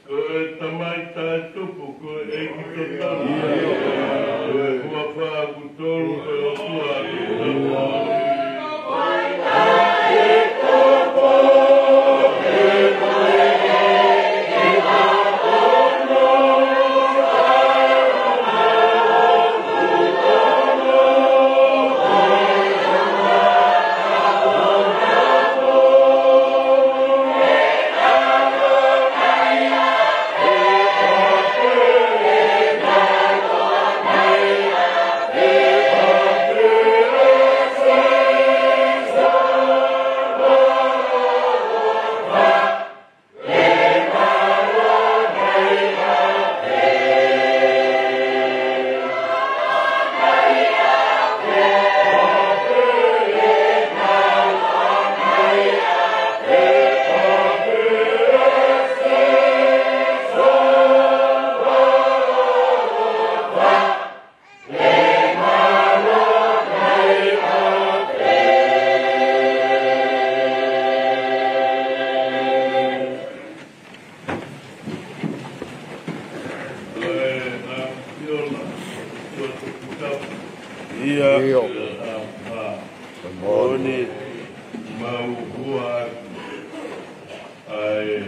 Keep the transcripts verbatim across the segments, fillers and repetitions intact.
Ko e Tamai taʻetupu, ko e ʻEiki totonu, ko e huafa ʻoku tolu, ko e ʻOtua ʻoku tolu. ʻIo. ʻIo. Moʻoni. Mau hua ʻa e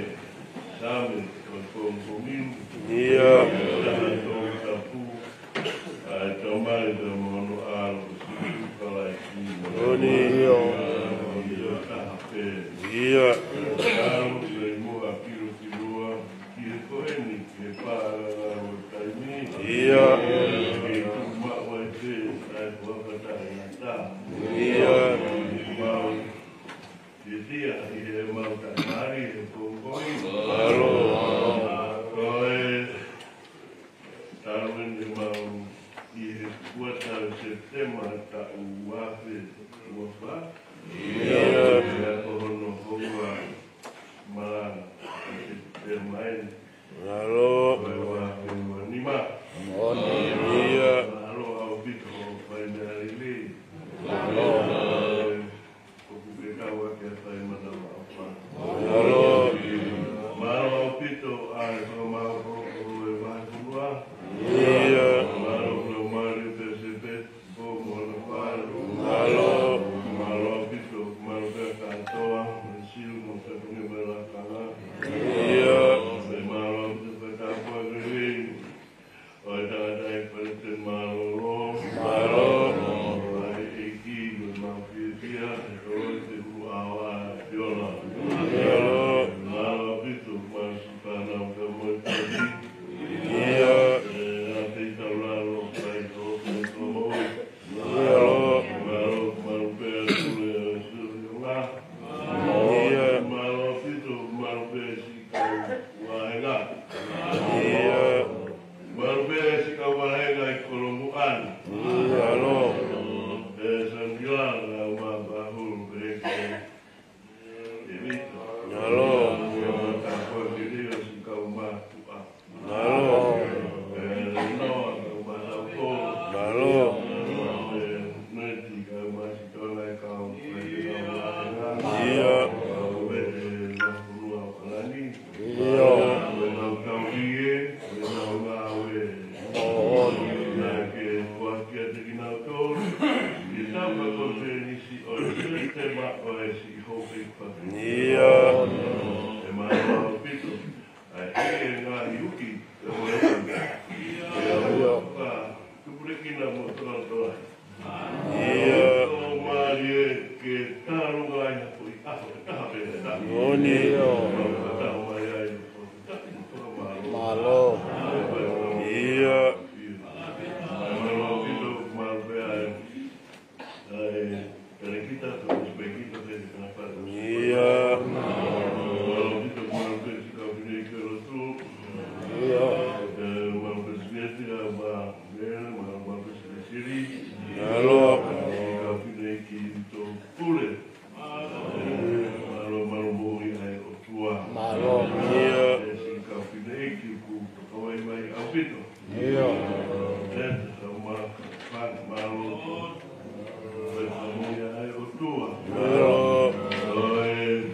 Same, ko e kongomi. ʻIo. Taha Tohitapu. ʻA e Tamai pea mo Hono ʻAlo ko Sīsū Kalaisi. Moʻoni. ʻIo. ʻIo, taha pē. ʻIo. ʻAlo pē mo ʻa kilokiloa ki he ko eni, ki he pālangi ʻo taimi. ʻIo. Ke tuʻu maʻu ai pē ʻa e fakataha ʻi he ʻata. ʻIo. Mau kitia ʻi he mau taʻimali he kongomi. Mālō. Ko e talu eni mau ʻi he kuata ʻo Sepitema taʻu ua afe ua fā. ʻIo. Pea ko hono houa malanga ʻo Sepitema eni. Mālō. Ko e ua afe ua nima. Mālō. ʻIo. Mālō ʻaupito hoʻo fai meʻa lelei. Mālō. ʻOku ke kau ʻaki ʻa e fai manavaʻofa. Mālō. Mālō ʻaupito ʻa e fakamaʻopoʻopo ʻo e vahefonua. ʻIo. Mālō Laumālie Pēsepeti, ko Moana Fale. Mālō. Mālō ʻaupito, mālō pē kātoa, ʻa e siu mo e fatongia mo e lakanga. ʻIo. Pea mālō ʻaupito pē kātoa lelei ʻo e tangataʻeiki Palesiteni mālōlō. Mālō. ʻA e ʻEiki, ʻoku mau fiefia he toloi te u ʻaoa ʻa e ʻAfiona. Mālō. Mālō ʻaupito, mālō siʻi fānau pea mo e tangataʻeiki. ʻIo. ʻE, ʻa e feitaulalo, fai tō, fai tō. ʻIo. Mālō, mālō pē ʻa e pule ʻa e siʻi ʻafiona. ʻIo. Mālō ʻaupito, mālō pē siʻi kau vāhenga. ʻIo. Mālō pē siʻi kau vāhenga ʻi Kolomuʻa ni. Mālō. ʻE Sangila, ʻa Mapahulu, Peleke. ʻE Vito. Mālō. ʻIo, ka ko e kili ʻo siʻi kau mātuʻa. Mālō. ʻE Lenoa, kau mātuʻa. Mālō. ʻE Neti, kau mātuʻa, kau mātuʻa. ʻIo. Kau Vete, Mapunua, Palani. ʻIo. Kau Tauhi, ʻIo. Siʻi kau fineʻeiki ʻoku tokanga mai ʻaupito. ʻIo. Leta sa ma fang malo. Ko e famuia ai ʻOtua. ʻIo. Ko e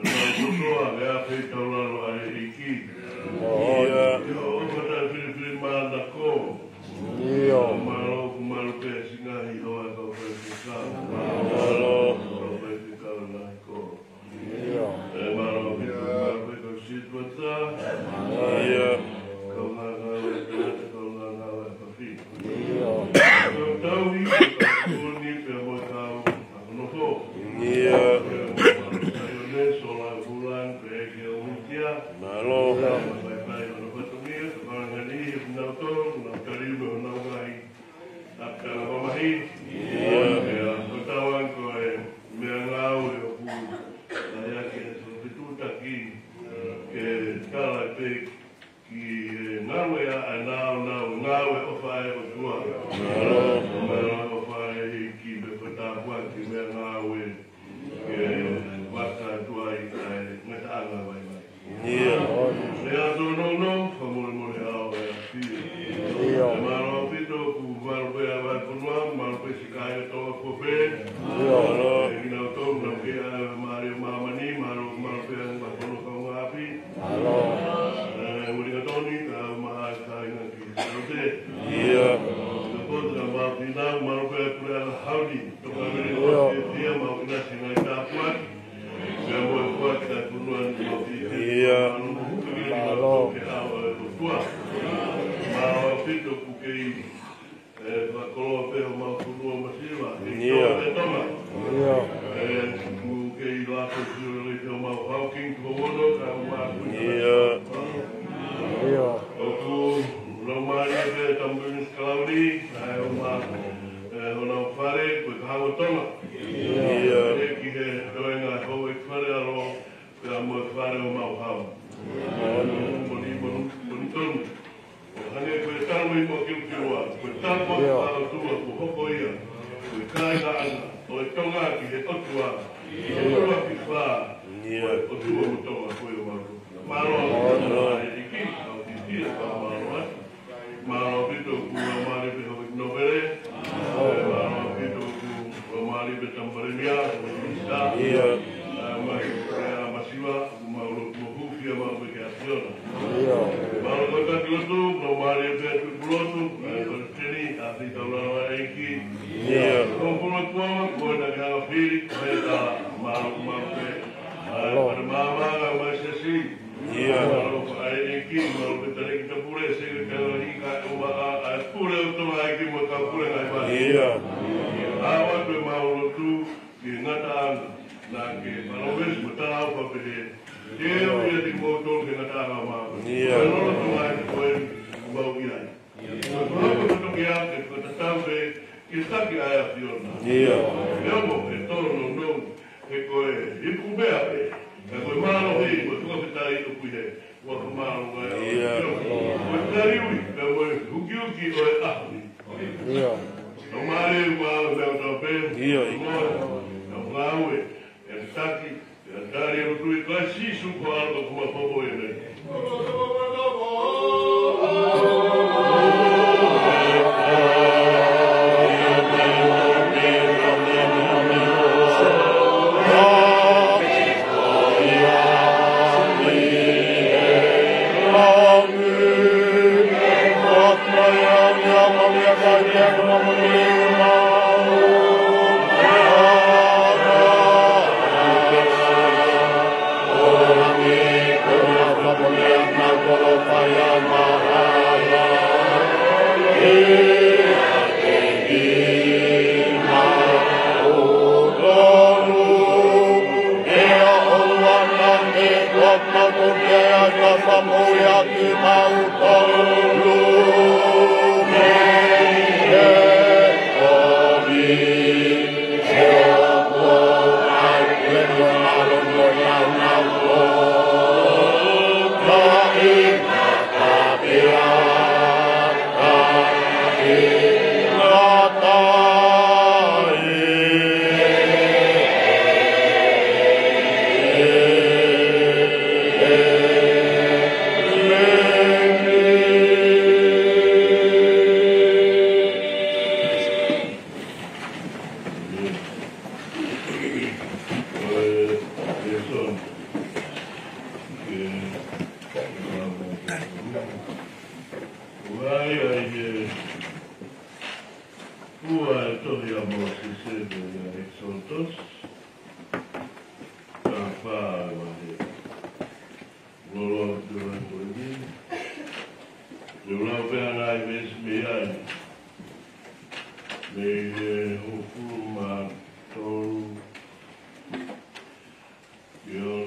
Nau kotoa ke afe taulalo ʻa e ʻEiki. ʻIo. ʻIo, ʻofa taʻefilifilimānako. ʻIo. Mālō, mālō pē siʻi ngaahi hoa ʻa e kau faifekau. Mālō. Kau faifekau ngaahi kolo. ʻIo. ʻE mālō pē, mālō pē kau situata. ʻIo. Kau ngāngāue ʻa e tangata, kau ngāngāue ʻa e fafine. ʻIo. Kau tauhi, kau tuni, pea mo e kau ʻakonofo. ʻIo. Pea mo e kau Saione, Sola, Fulan, pea ki he ʻUnitia. Mālō. Pea mo e kau faifekau ʻo e fatongia, kau faifekau ngāue, kinautolu, nau tali mo nau ngaahi ʻapitanga mamahi. ʻIo. Pea ko e tauange ko e meʻangāue ʻoku ʻai ake ʻe he sōpitutaki ke tala pē ki he ngāue ʻa e nāunau, ngāue ʻofa ʻa e ʻOtua. Mālō. Ngāue ʻofa ʻa e ʻEiki mo e fakatāpuaki meʻangāue ke vaka atu ai ʻa e ngataʻanga vaivai. ʻIo. Lea tōnounou, fakamolemole ʻa e ʻAfio. ʻIo. Mālō ʻaupito, ʻoku mālō pē ʻa e vahefonua, mālō pē siʻi kāinga Tonga kuo pē. ʻIo. ʻE kinautolu naʻa ke ʻai ʻa e mālie ʻo māmani, mālō, mālō pē ʻa e vahefonua kaungāʻapi. Mālō. ʻE, ʻuligatoni, ka ma ʻai kāinga ki he talote. ʻIo. Ka potu ka ma pina, mālō pē puleʻanga hauni. Tokāteline ʻIo. ʻo e tia mau ʻinasi ngaahi tāpuaki. Pea mo e kuaki ʻa e fonua ni mau ʻi he ʻIo. Mālō. Mālō. Ke ʻau ʻa e ʻOtua. Mālō ʻaupito ʻoku kei ʻe, fakakoloa pē homau fonua masiva, ʻIo. ʻi Tonga. ʻIo. ʻE, ʻoku kei laka sio lelei pē homau hauking tuʻo ono, ka ʻoku mātuʻaki. ʻIo. ʻIo. ʻOku laumālie pē Tambuini Kalauni, ʻa e ʻomai, ʻe, honau fale, ko e kahaʻu ʻo Tonga. ʻIo. ʻE, ki he toenga houʻeiki fale ʻalo, pea mo e fale ʻo Mauhau. Moni, moni, moni, moni tonu. ʻO hangē ko e talu mei muʻa kiukiua, ko e tapa ʻIo. ʻa e ʻOtua kuo hoko ia, ko e kāinga ʻana ʻo e Tonga ki he ʻOtua, ki he ʻIo. ʻOtua ki fā, ʻIo. ko e ʻOtua mo Tonga ko e ʻOtua. Mālō, Mālō. mālō, ʻEiki, ʻoku ou fiefia, ka mālō atu. Mālō ʻaupito, ʻoku laumālie pē houʻeiki nōpele. Mālō ʻaupito, ʻoku laumālie pē Tamupalēmia, Minisitā. ʻIo. ʻA, mai, ʻa, masiva, ʻoku mau lotu mo hūfia maʻu pē ki he ʻAfiona. ʻIo. Mālō ko e taki lotu, ʻoku laumālie pē ʻa e tuʻi pulotu, ʻa, ko e teni, ʻa, ki he taulalo ʻa e ʻEiki. ʻIo. Ko e pulotu ʻa, ko e taki hanga fili, ko e tā, mālō, mālō pē. ʻA, Mālō. ko e maama, ʻa, mai sesi. ʻIo. Mālō, ʻa e ʻEiki, mālō pē Talēkita Pule, Sekelitali, kae ʻumaʻā ʻa e pule ʻo Tonga ʻEiki mo e kau pule ngaahi vale. ʻIo. ʻA, ʻoatu ʻemau lotu ki he ngataʻanga, naʻa ke palōmesi mo talaʻofa pehē, ke ʻoua ʻiate kimoutolu ki he ngataʻanga ʻo māmani. ʻIo. Ko e lolotonga ʻEiki ko eni ʻoku mau ʻi ai. Ko e hoko atu ki ai, ke fakatatau pē ki he taki ʻa e ʻAfiona. ʻIo. Pea mo e tōnounou, he ko e ipu meʻa pē, ka ko e mālohi, ko e fakafetaʻi ʻoku ʻi he, ua ka mālō ngai ʻa e ʻIo. ʻAfiona. Ko e taliui, pea mo e ukiuki ʻo e ʻaho ni. ʻIo. Nau mālie ua meʻa tau pē. ʻIo. Mo, nau ngāue, ʻe taki, ʻe tali ʻa e tui ko e Sīsū ko e ʻAlo ko e Mafoho ʻEne.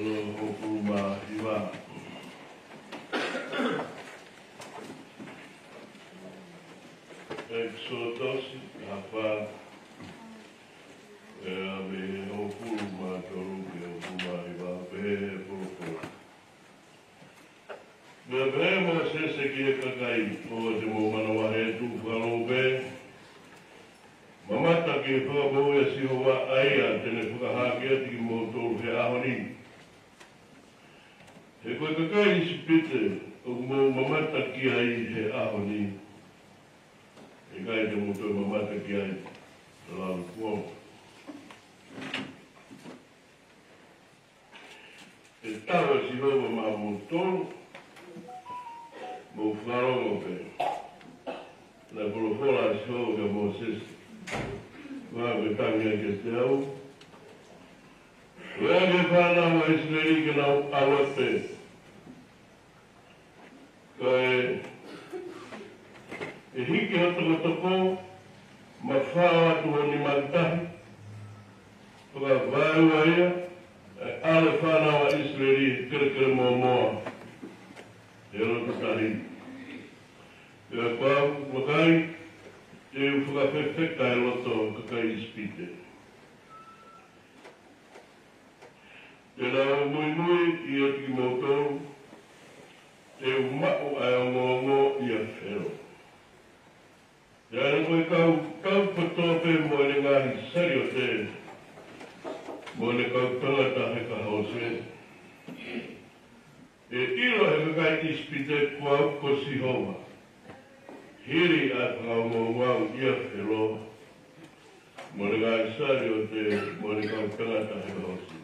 Hongofulu mā hiva. ʻEkisoto, ʻa e fā, ʻa e veesi hongofulu mā tolu ki he hongofulu mā hiva, pehē ʻe he folofola. Pea pehē ʻe Mōsese ki he kakai, ʻOua te mou manavahē, tuʻu fakalou pē, mamata ki he fakamoʻui ʻa Sihova ʻa ia te ne fakahā kiate kimoutolu he ʻaho ni. He ko e kakai ʻIsipite ʻoku mou mamata ki ai he ʻaho ni, ʻe ʻikai te mou toe mamata ki ai ʻi he lau kuonga. ʻE tau ʻa Sihova maʻamoutolu, mou fakalongo pē. Naʻe folofola ʻa Sihova kia Mōsese, ʻOua ʻe tangi ʻa kiate au. Lea ki he fānau ʻa ʻIsileli ke nau ʻalu atu pē. Kae, ʻe hiki ho tokotoko, mafao atu ho nima ki tahi, fakavaeua ia, ʻe ʻalu e fānau ʻa ʻIsileli he kelekele mōmoa, he loto tahi. Pea ko au, vakai, te u fakafefeka e loto ʻo e kakai ʻIsipite. Te nau muimui ʻiate kimoutolu, te u maʻu ʻa e ongoongo ʻia Felo. Pea ʻe ko e kau, kau kotoa pē mo ʻene ngaahi saliote, mo ʻene kau tangata he kahaʻu ʻo e ʻEiki. ʻE ʻilo ʻe he kakai ʻIsipite ko au ko Sihova, hili ʻa e fakaongoongo au ʻia Felo, mo ʻene ngaahi saliote, mo ʻene kau tangata he kahaʻu ʻo e ʻEiki.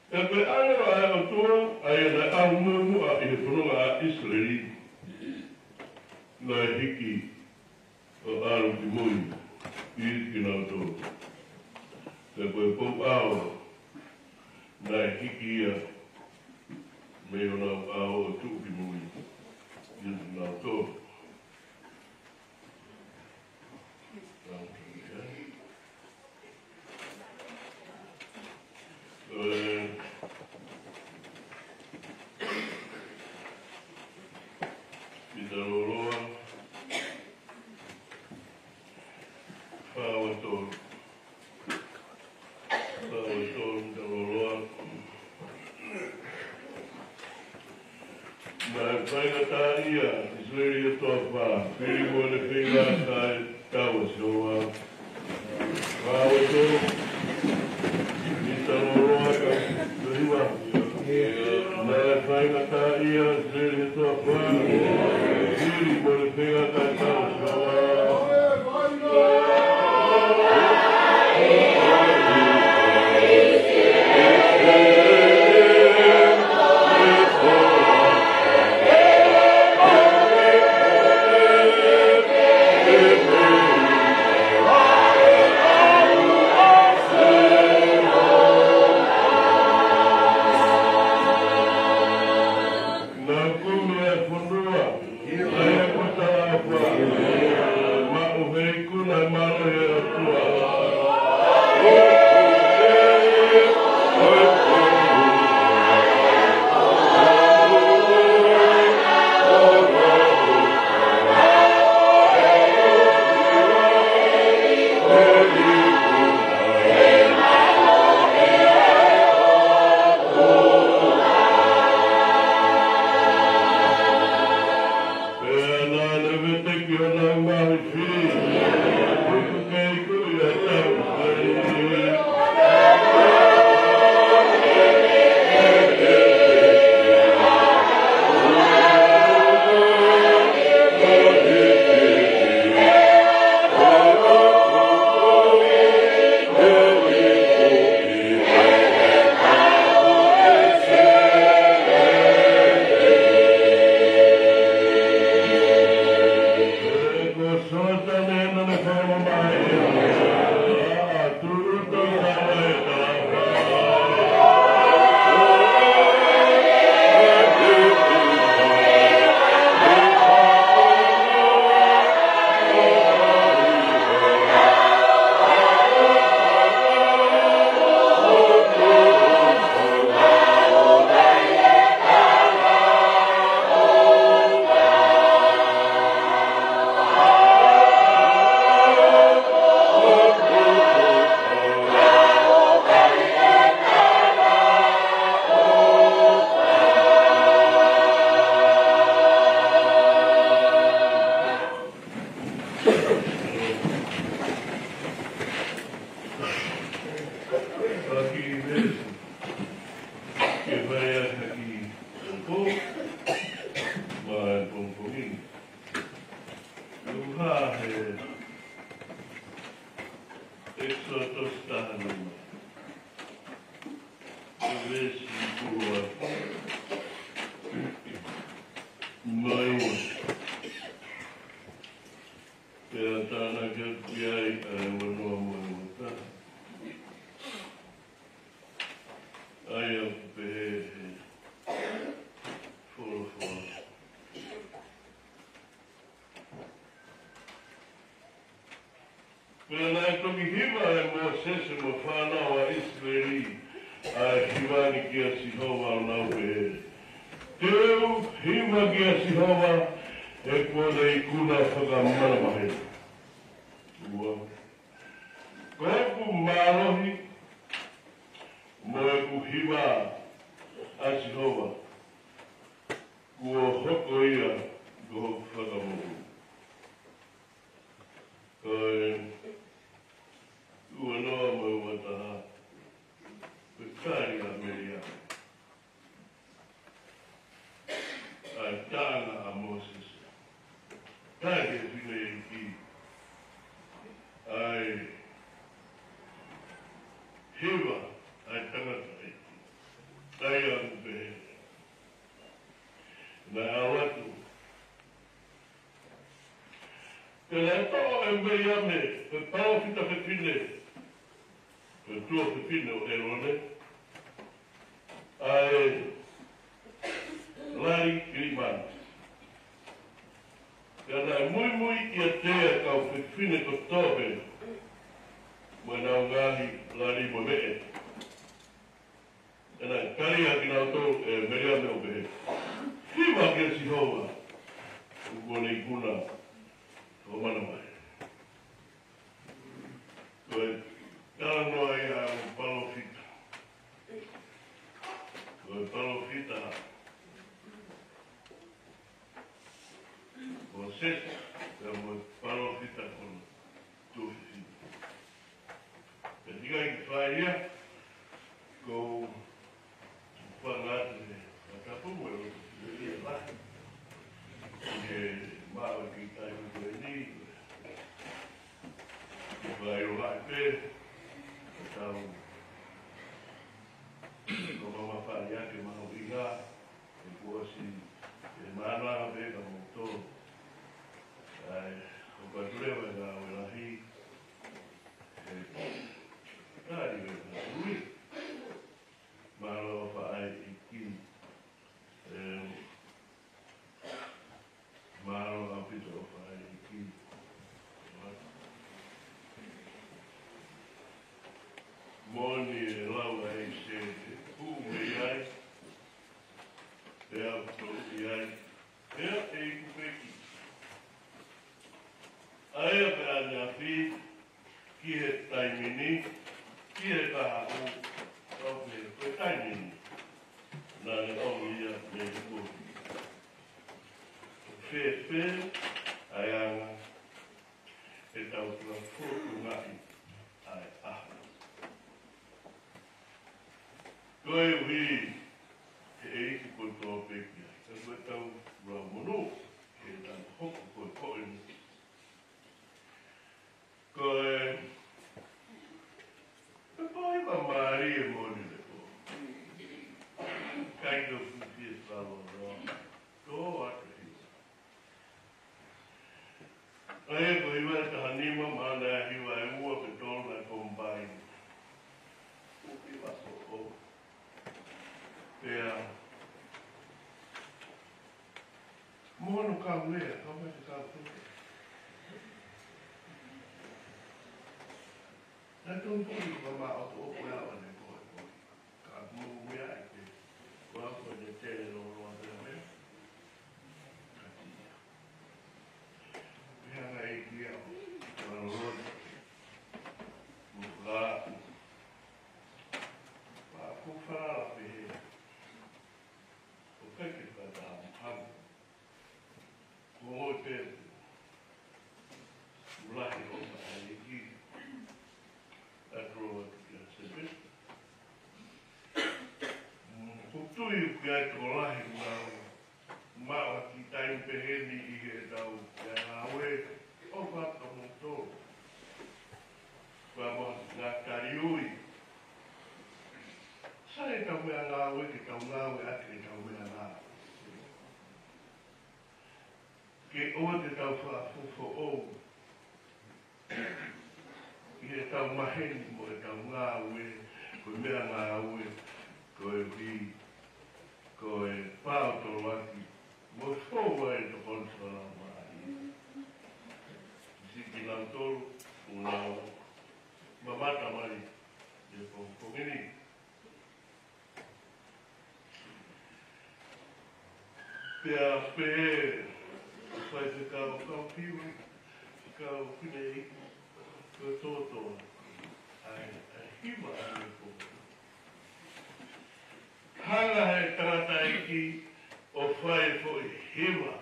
Pea ko e ʻāngelo ʻa e ʻOtua, ʻa ia naʻe ʻalu muʻomuʻa ʻi he fononga ʻa ʻIsileli, naʻe hiki ʻo ʻalu ki mui ʻiate kinautolu. Pea ko e pou ʻao naʻe hiki ia mei honau ʻao ʻo tuʻu ki mui ʻiate kinautolu. Pita lōloa, fā ua tolu. Fā ua tolu, pita lōloa. Naʻe faingataʻaʻia ʻIsileli he toafa, fili mo ʻene feinga kae tau ʻa Sihova. Fā ua tolu, pita lōloa, ka, ka hiva. Naʻe faingataʻaʻia ʻIsileli he toafa, fili mo ʻene feinga kae tau ʻa Sihova. Ke fai ʻaki ʻa e kiʻi pō, maʻa e pongipongi ni. ʻOku hā he ʻEkisoto taha nima. Ko e veesi ua. Mai. Pea tānaki atu ki ai ʻa e ua noa mo e ua taha. ʻA ia ʻoku pehē he folofola. Pea naʻe toki hiva ʻe Mōsese mo e fānau ʻa ʻIsileli ʻa e hiva ni kia Sihova ʻo nau pehē, Te u hiva kia Sihova, he kuo ne ikuna fakamanavahē. Ua. Ko ʻeku mālohi mo ʻeku hiva, ʻa Sihova, kuo hoko ia ko hoku fakamoʻui. Ko e ua noa mo e ua taha, ko e tali ʻa Meliame. ʻA e taʻanga ʻa Mōsese. Tali ʻe he fineʻeiki ʻa e hiva ʻa e tangataʻeiki. ʻA ia ʻoku pehē. Naʻe ʻalu atu. Pea naʻe toʻo ʻe Meliame, ko e palōfita fefine, ko e tuofefine ʻo ʻĒlone, ʻa e lali kilimani. Pea naʻe muimui ʻiate ia ʻa e kau fefine kotoa pē, mo ʻenau ngaahi lali mo e meʻe. Pea naʻe tali ʻe kinautolu ʻe Meliame ʻo pehē, Hiva kia Sihova, he kuo ne ikuna fakamanavahē. Ko e talanoa ia ʻo e palōfita. Ko e palōfita Mōsese, pea mo e palōfita ko hono tuofefine. Pea ʻikai ke fai ia, ko e fanga atu he fakatapu mo e lotu ia lahi. Ke maʻu e kiʻi taimi ko eni, ke fai ʻo haʻi pē, ke tau, ko mama fai ake mahuʻinga, ʻe kuo ʻosi, ʻe mānava pē ka moutolu. ʻAi, ʻoku ʻatu leva e ngāue lahi, ʻe, tali e ngāue. Mālō ʻofa ʻa e ʻEiki. ʻE, mālō ʻaupito ʻofa ʻa e ʻEiki. Moʻoni e lau ʻa e ʻEiki, ʻe hū mei ai, pea u toʻo ʻi ai, pea ʻe iku pē ki. ʻA ia pea ʻaneafi, ki he taimi ni, ki he kahaʻu, ʻo pehē ko e taimi ni, naʻa ne ʻomi ia mei he kovi. Fēfē ʻa e anga ʻetau fakafōtungaʻi ʻa e ʻaho. Koeʻuhi he ʻEiki kotoa pē ki ai. Ka ko ʻetau lau monū, ke tau hoko ko e ko eni. Ko e, ko e pō ia mālie moʻoni e pō. ʻIkai ke u fuʻu fie fakalōloa. Tō atu e hiva. ʻA ia ko e hiva ʻe taha nima, mahalo naʻe hiva ʻe ua pe tolu naʻe combine. ʻOku hiva ko ʻo. Pea. Mo hono kau lea, kau mai te kau lea. Naʻe tonu foki ko ma o to o ko ea o ne ko e ko. Ka mo mea ai ke. Ko a ko ne tele lo lo a pea mea. Ka tia. Pea ngai kia o. Ka lo lo. Mo ka. Pea ko falala pehē. ʻOku ʻikai ke fakataha mo hamu. Ko e pē ʻoku lahi ʻofa ʻa e ʻEiki ʻa Toloa ki a Sēpesi. Ko Tui ʻoku ʻi ai e tokolahi ʻoku nau maʻu ha kiʻi taimi pehē ni ʻi heʻetau meʻangāue. ʻOfa atu kiate kimoutolu ke mou ngata ʻi he ui. Sai ʻetau meʻangāue ke tau ngāueʻaki ʻetau meʻangāue. Ke ʻoua te tau fakafoʻou ʻi heʻetau maheni mo ʻetau ngāue, ko e meʻangāue, koeʻuhi ko e pau tolu ʻaki mo fou ai e tokoni fakalaumālie. Siʻi kinautolu ʻoku nau mamata mai ʻi he pongipongi ni. Pea pehē ʻe he faifekau, kau hiva, kau fineʻeiki, ko e toto ʻa e, ʻa e hiva ʻa e pongipongi. Hanga ʻe he tangataʻeiki ʻo fai e foʻi hiva.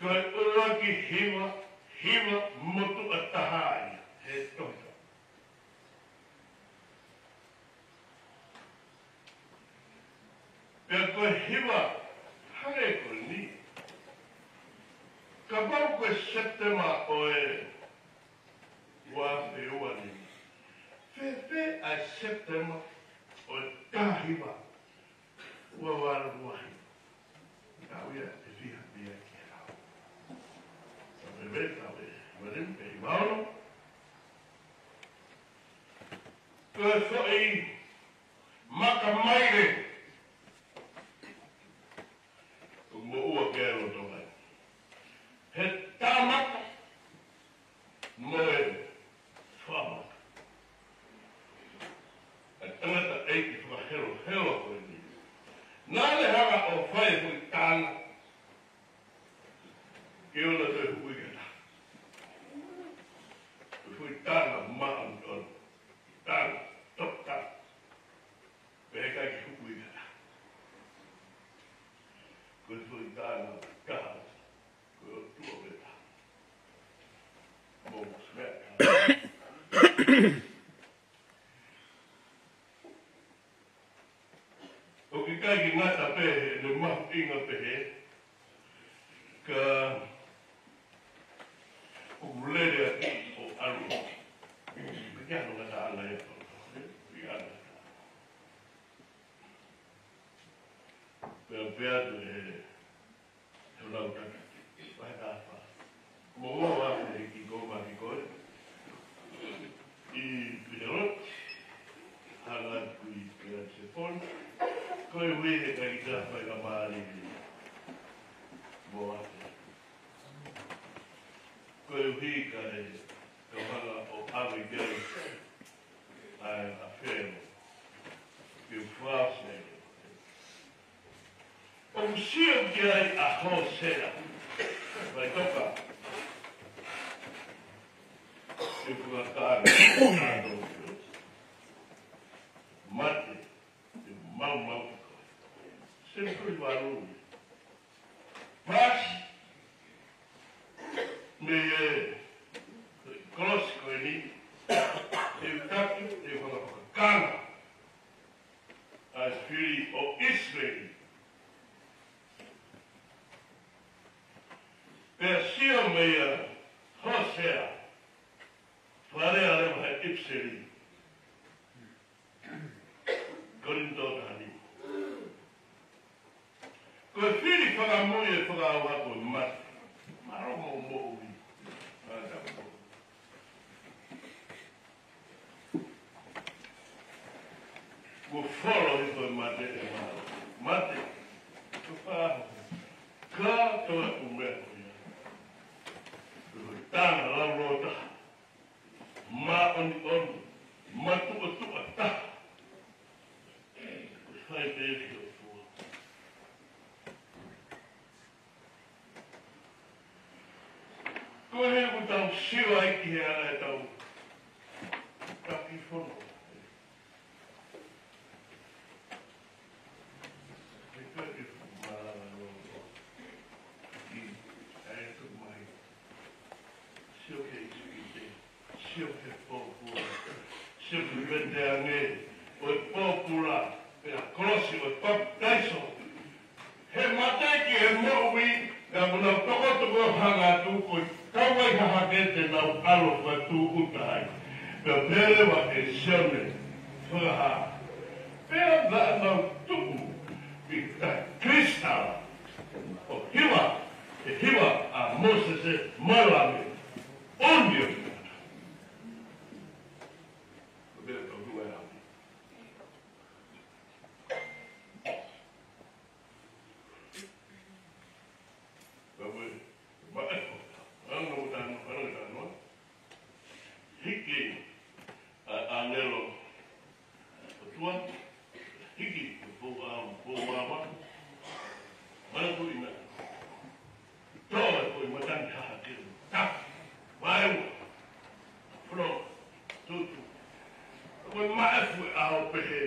Ko e ʻuluaki hiva, hiva motuʻa taha ia he tohi. Pea ko e hiva hangē ko eni. Kapau ko e Sepitema ʻo e ua afe ua nima, fēfē ʻa e Sepitema ʻo e taha hiva ua valu ua hiva? Tau ia ʻe fiha pē ia ki he lau. Tau pehē tau ʻe hiva nima pe hiva ono. Ko e foʻi maka maile ʻoku moʻua ki ai e loto mai. He tā maka mo e fā maka. ʻA e tangataʻeiki fakahelohelo ko eni. Naʻa ne hanga ʻo fai e foʻi tānga ke ʻoua toe huʻi ki ha taha. Ko e foʻi tānga māʻoniʻoni. Tānga, toka. Pea ʻikai ke huʻi ki ha taha. Ko e foʻi tānga taha. Ko e ʻOtua pē taha. Mou meʻa. ʻOku ʻikai ke ngata pē heʻene mahuʻinga pehē, ka ʻoku lele ʻaki ʻo ʻalu. Pea ke ano ngata ana ia. Pea ke ano ngata. Pea, pea atu he He lau taki, vahe taha fā. Mou ō atu he kiʻi kōmaki ko ē ʻi Piheloti, hanga atu ki Petisefoni, koeʻuhi he ʻikai ke toe faingamālie mo ʻave. Koeʻuhi kae, kae hanga ʻo ʻave ki ai ʻa e, ʻa Felo ke fakaʻosi. ʻOku sio ki ai ʻa Hōsea. Vai toka. Ke fakakāne. Mate, te mau mau. Senituli valu. Pasi mei he kolosi ko eni, te u taki, te u fakafakakanga ʻa e fili ʻo ʻIsileli. Pea sio meia Hōsea, fakalea leva he ʻipiseli. Kolinitō taha nima. Ko e fili fakamui ʻe fakaʻauha ko e mate. Mālō mo moʻui. Mālō. Kuo folo hifo e mate ʻe mālō. Mate. Ko e fakaʻauha. Kātoa ʻū meʻa ko ia. Ko e tānga laulōtaha. Māʻoniʻoni, matuʻotuʻa taha. Fai pē ki he ʻOtua. Ko e ʻuhi ʻoku tau sio ai ki he anga ʻetau taki fono. He ko e malanga lōloa. ʻI ai e tuʻu mai. Sio ki he ʻIsipite. Sio ki he pōpula. Siʻi vete ange ʻo e pōpula, pea kolosi ʻo e papitaiso. He mate ki he moʻui, naʻa mo nau tokotoko hanga atu ko e kau ai hahake te nau ʻalu fakatūʻuta ai. Pea pehē leva ʻe Sione Fakahā, pea naʻa nau tuʻu ʻi he kilisitala ʻo hiva, ʻe hiva ʻa Mōsese mo Lame, ʻoku ne ʻo Hiki ʻa e ʻāngelo ʻo e ʻOtua, hiki ʻo e pou ʻa, pou ʻa, manatuʻi naʻe tō e foʻi matangi hahake, tapu, vaeua, fononga, tutu. Ko e maʻefu ʻo e ʻao pehē,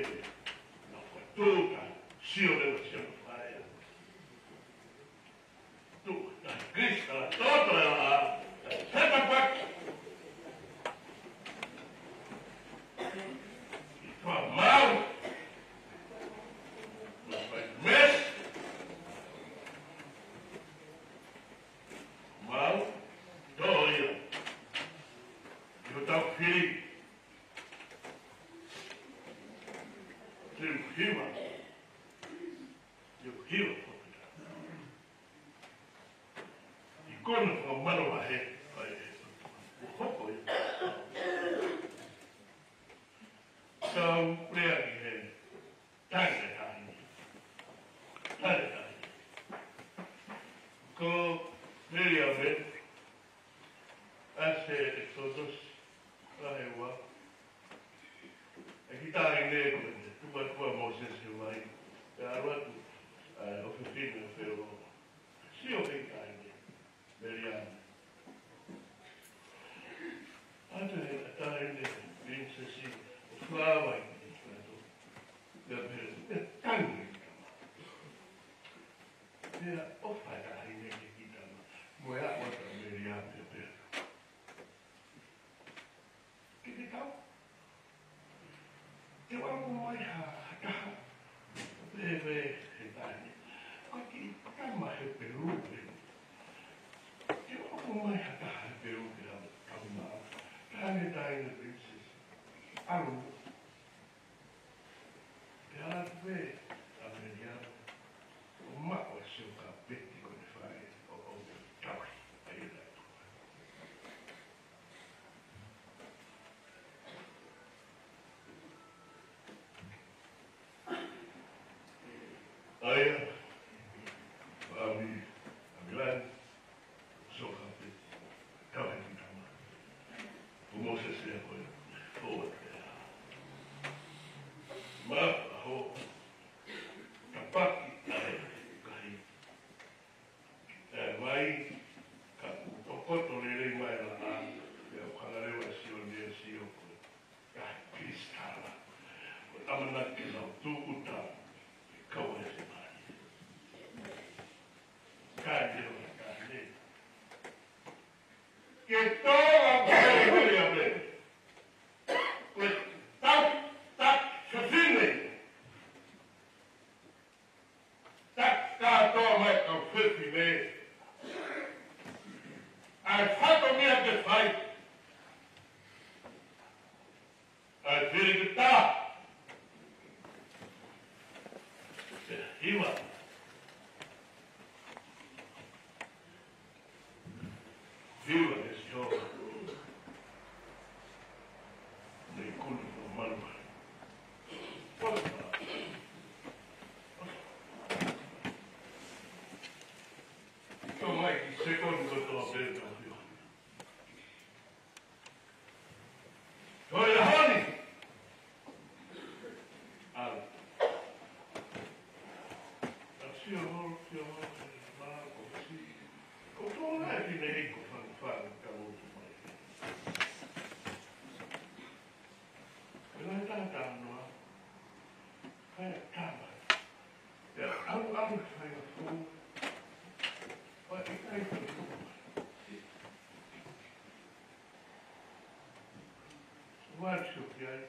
naʻe tō ka sio leva Sione Fakahā. Tuʻu, taha, kilisitala toto e laʻā, he tapaki. Fai maʻu, fai mesi. Maʻu, tō ia. ʻI hotau fili. Te u hiva. Te u hiva. ʻI kona fakamano vahe, ʻo hoko ia. Kau lea ki he taʻahine. Taʻahine. Ko Miriame, ʻa e ʻEkisoto, vahe ua. ʻEiki taʻahine ko eni, tukutuku ʻa Mōsese he vai, pea ʻalu atu ʻa e ʻofefine ʻo Felo. Sio ki he taʻahine, Miriame. ʻAlu atu e taʻahine, pilinisesi ʻo Falo ki he ʻEkisoto. Pea pehē, pea tangi. Pea ʻofa e taʻahine ki he kiʻi tama. Mo e ʻofa ʻa Miriame pea pehē, ke ke tau. Te u ʻalu mai ha, ha taha. Pehē ʻe he taʻahine, ko e kiʻi tama Hepelū eni. Te u ʻalu mai ha taha Hepelū ke ha tama. Taʻahine, taʻahine pilinisesi. ʻAlu. Pea ʻalu pē ʻa Miriame ʻo maʻu ʻa e sio kāpeti ko eni fai ʻo, ʻo tauhi ai e ʻOtua. ʻA ia, ʻa mi, ʻa mi lai, sio kāpeti, tauhi e kiʻi tama. Ko Mōsese ia ko e fō atu ia. Maʻu ʻa hoʻo tapaki ʻa e kahi. ʻE vai, ka tokoto lelei mai e laʻā, pea ʻoku hanga leva ʻe Sione ʻo sio ko e kahi kilisitala. Ko e ʻamanaki ke nau tūʻuta, ke kau ai e semālie. Kae leva, kae leva. Ke tō ʻa Miriame. Ko e taki, taki fefine. Taki kātoa mai kau fefine. ʻA e fatongia ke fai. ʻA e fili ke tā. Hiva. Hiva ʻe Sihova. Nei kuni ko malu. Ko mai ki sekoni kotoa pē ka hiva. Ko e ʻaho ni. ʻAlu. ai.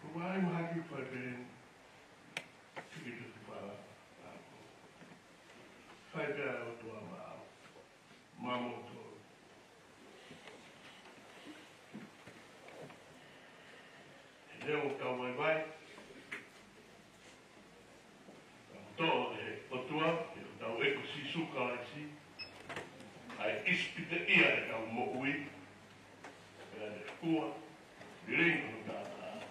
Ko mai mahaki fai pē, tiki tuki pala. Fai pē ʻa e ʻOtua maʻau. Mamoto. He leo tau vaivai. Tau toʻo ʻe he ʻOtua, ʻe hotau ʻEiki ko Sīsū Kalaisi, ʻa e ʻIsipite ʻi heʻetau moʻui, pea ne fua, lilingi hotau taʻataʻa.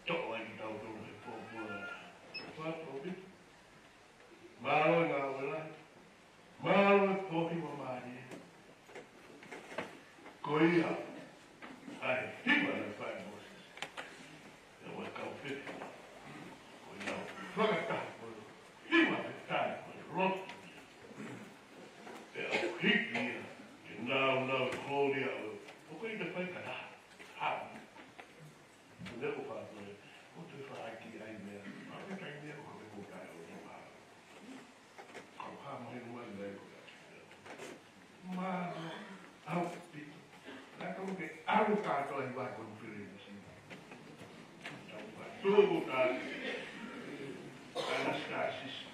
Toʻo ai kitautolu he pōpula. Fatu ʻaupito. Mālō e ngāue lahi. Mālō e pohi ua mālie. Ko ia, ʻa e hiva naʻe fai ʻe Mōsese. ʻE ua kau fefe. Ko ia, fakataha ko e hiva e tai ko e lotu. ʻE au hiki ia, ke nāunau e kolōlia ʻo, ʻo ko ia te fai ka taha. Hau. Leo fatu e, ʻo te fai ki ai meʻa. Ma ke kai meʻa ʻo ka ke mo kai ʻo te fai. Kau ha mai mai mai ko ia. Mālō ʻaupito. Naʻa tau ke ʻalu kātoa ʻi he konifelenisi. Tau ka tuku tā. Anastasisi.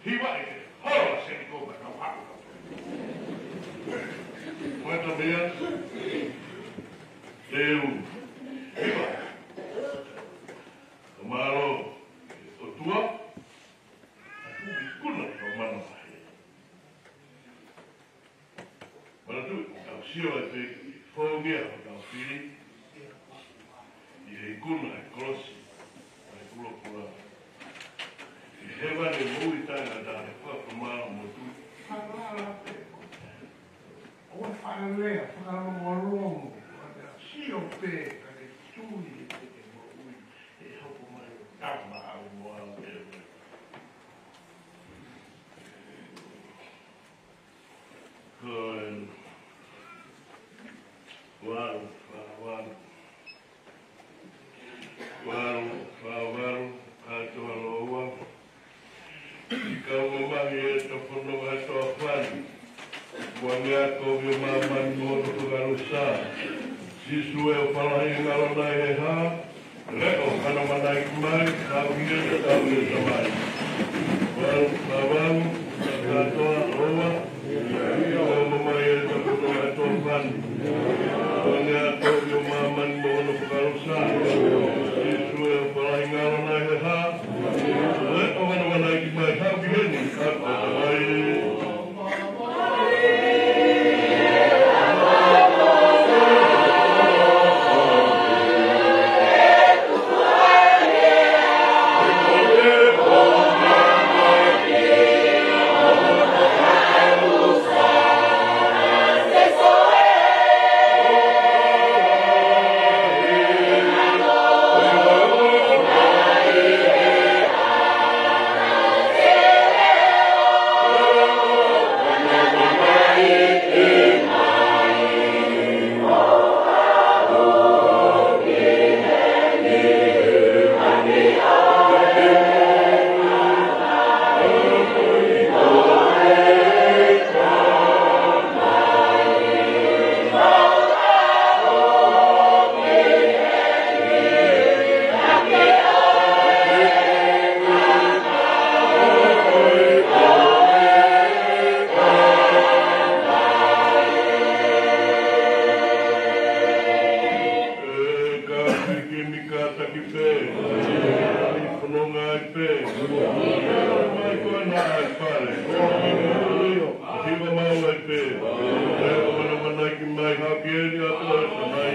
Hiva ʻe ke hola se ko ma tau haku. Mata mea. Teu. Hiva. Mālō. ʻOtua. ʻA e fuʻu ikuna ʻo e mana mahe. Manatuʻi, ʻoku tau sio ai pē ki he founga ʻo hotau fili, ʻi he ikuna ʻo e kolosi, ʻo e pulopula. ʻI he hēvani moʻui taʻengata he fakamālō mo tui. Fakamālō pē. ʻO e fakalea, fakalongolongo, ʻo e sio pē, ka ke tui ʻe te ke moʻui, ʻe hoko mai ʻo tama au mo au te ue. Ko e valu, valu, valu. Valu, valu, valu, kātoa lōua. ʻI he kau mamahi ʻe he fononga ʻo e toafani. Kuo ne ako ʻi māmani mo hono fakalusā. Sīsū ē, ʻofa lahi ngalo nai he hā. Leʻo, manavanaiki mai, haʻu ki heni, haʻu ki he Tamai. Valu, valu, kātoa lōua. ʻI he kau mamahi ʻe he fononga ʻo e toafani. Kuo ne ako ʻi māmani mo hono fakalusā. Sīsū ē, ʻofa lahi ngalo nai he hā. Leʻo, manavanaiki mai, haʻu ki heni, haʻu ki he Tamai. ʻE ka fiki ni kātaki pē. ʻI fononga ai pē. Mai ko ena ai fale. Hiva maʻu ai pē. ʻE ʻo manavanaiki mai haʻu ki heni ʻa e Tamai.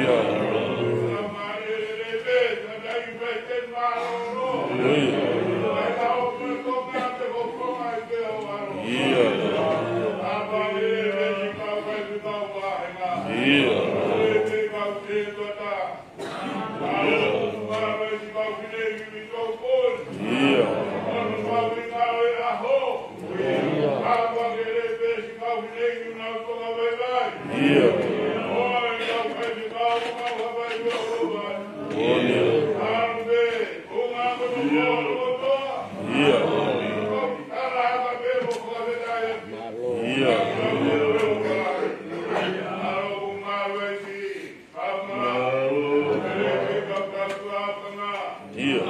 ʻIo. ʻIo. ʻIo. ʻIo. ʻIo. ʻIo. ʻIo. ʻIo. ʻIo.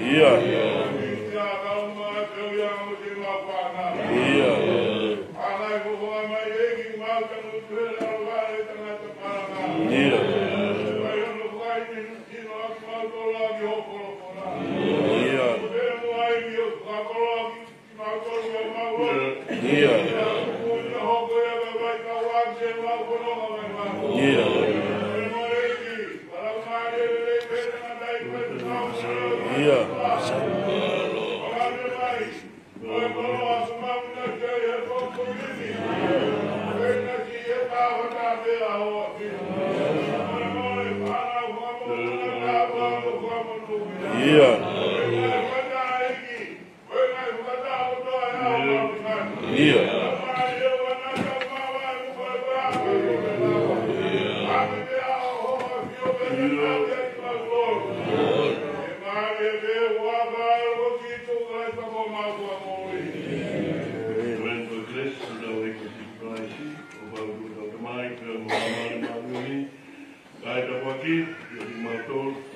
ʻIo. ʻIo. ʻIo. ʻIo. ʻIo. ʻIo. ʻIo.